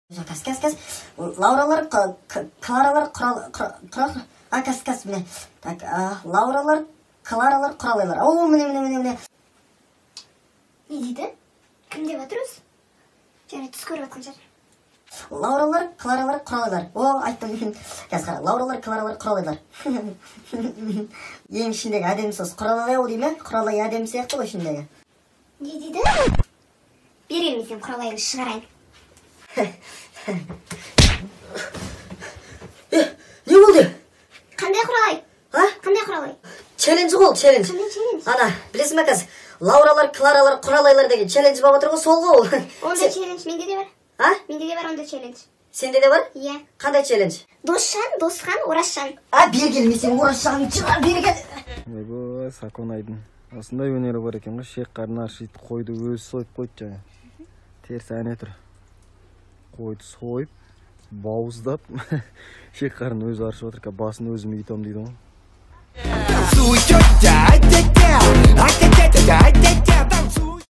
Кәс, кәс, кәс. Лауралар, Кларалар, Құрал, а, кәс, кәс, міне. Так, Лауралар, Кларалар, Құралайлар. О, міне, міне, міне, міне. Не дейді? Кім деп жатыр өзі? Және түс көріп жатқан шығар. Лауралар, Кларалар, Құралайлар. О, айттым. Қазір қара. Лауралар, Кларалар, Құралайлар. Ең ішіндегі әдемісі осы Құралай ау деймін, ә? Құралай әдемі сияқты ғой ішіндегі. Не дейді? Бері мен сен Құралайыңды шығарайын. Не болды? Қандай Құралай? А? Қандай Құралай? Челлендж ғой ол, челлендж. Қандай челлендж? Ана, білесің бе қазір? Лауралар, Кларалар, Құралайлар деген челлендж болып жатыр ғой, сол ғой ол. Ондай челлендж менде де бар. А? Менде де бар ондай челлендж. Сенде де бар? Иә. Қандай челлендж? Досжан, Досхан, Оразжан. А, бері кел, мен сенің Оразжаныңды шығарып, бері кел. Ойбой, Саконайдың осындай өнері бар екен ғой, шек қарны ашиды, қойды өзі сойып қойды жаңа. Теріс әне тұр. Қойды сойып, бауыздап, шек қарнын өзі аршып отыр, басын өзім үйтем дейді ғой. Тетя.